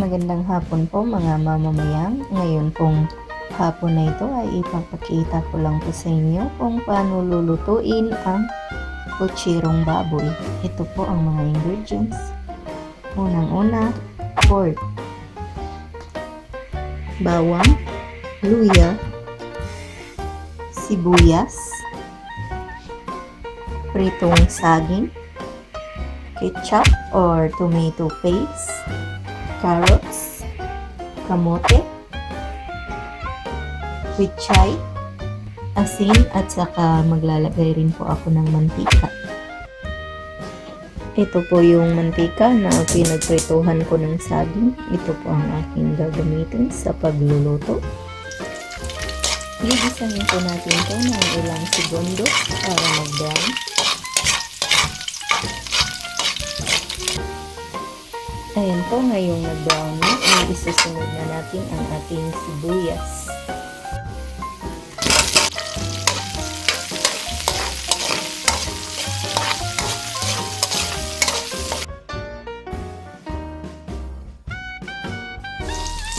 Magandang hapon po, mga mamamayang. Ngayon pong hapon na ito ay ipapakita ko lang po sa inyo kung paano lulutuin ang pucherong baboy. Ito po ang mga ingredients. Unang-una, pork, bawang, luya, sibuyas, pritong saging, ketchup or tomato paste, carrots, kamote, pechay, asin, at saka maglalagay rin po ako ng mantika. Ito po yung mantika na pinagprituhan ko ng saging. Ito po ang aking gagamitin sa pagluluto. Gigisahin po natin ito ng ilang segundo para mag-brown. Ayan po, ngayong nag-brown na, ay isusunod na natin ang ating sibuyas.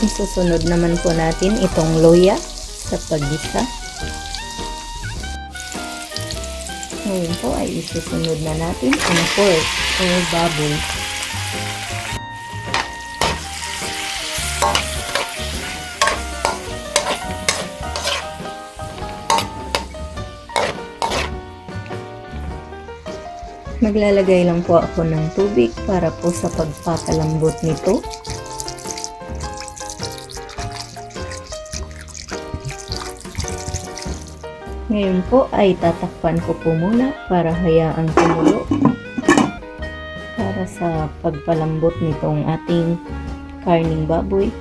Isusunod naman po natin itong luya sa paggisa. Ngayon po ay isusunod na natin ang pork o baboy. Maglalagay lang po ako ng tubig para po sa pagpapalambot nito. Ngayon po ay tatakpan ko po muna para hayaang kumulo para sa pagpalambot nitong ating karning baboy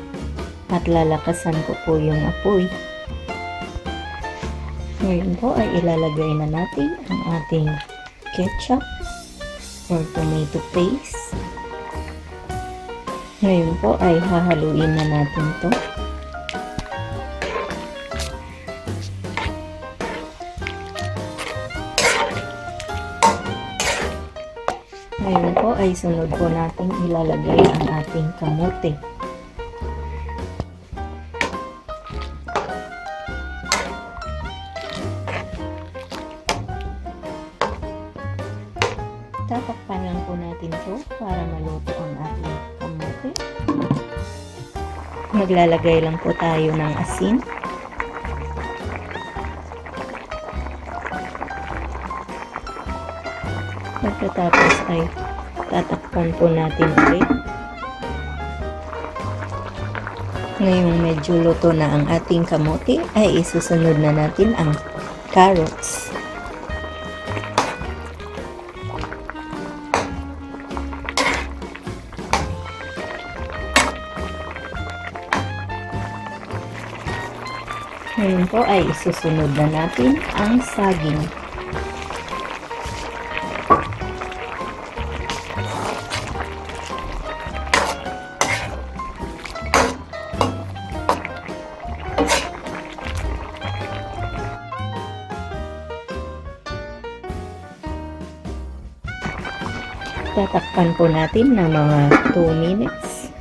at lalakasan ko po yung apoy. Ngayon po ay ilalagay na natin ang ating ketchup or tomato paste. Ngayon po ay hahaluin na natin to. Ngayon po ay sunod po natin ilalagay ang ating kamote. Tatakpan lang po natin to para maluto ang ating kamote. Maglalagay lang po tayo ng asin. Pagkatapos ay tatakpan po natin ulit. Ngayong medyo luto na ang ating kamote ay isusunod na natin ang carrots. Ngayon po ay isusunod na natin ang saging. Tatakpan po natin ng mga 2 minutes.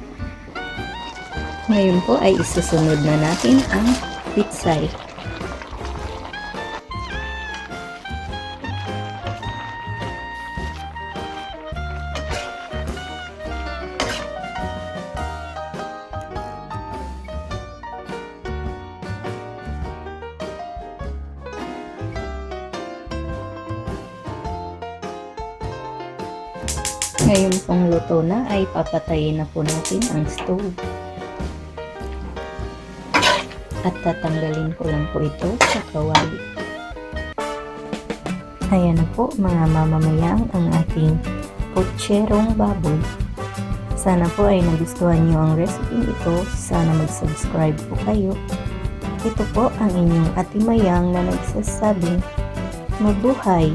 Ngayon po ay isusunod na natin ang pitsay. Ngayon pong luto na ay papatayin na po natin ang stove. At tatanggalin ko lang po ito sa kawali. Ayan na po, mga mamamayang, ang ating putcherong baboy. Sana po ay nagustuhan niyo ang recipe ito. Sana mag-subscribe po kayo. Ito po ang inyong Ate Mayang na nagsasabing mabuhay.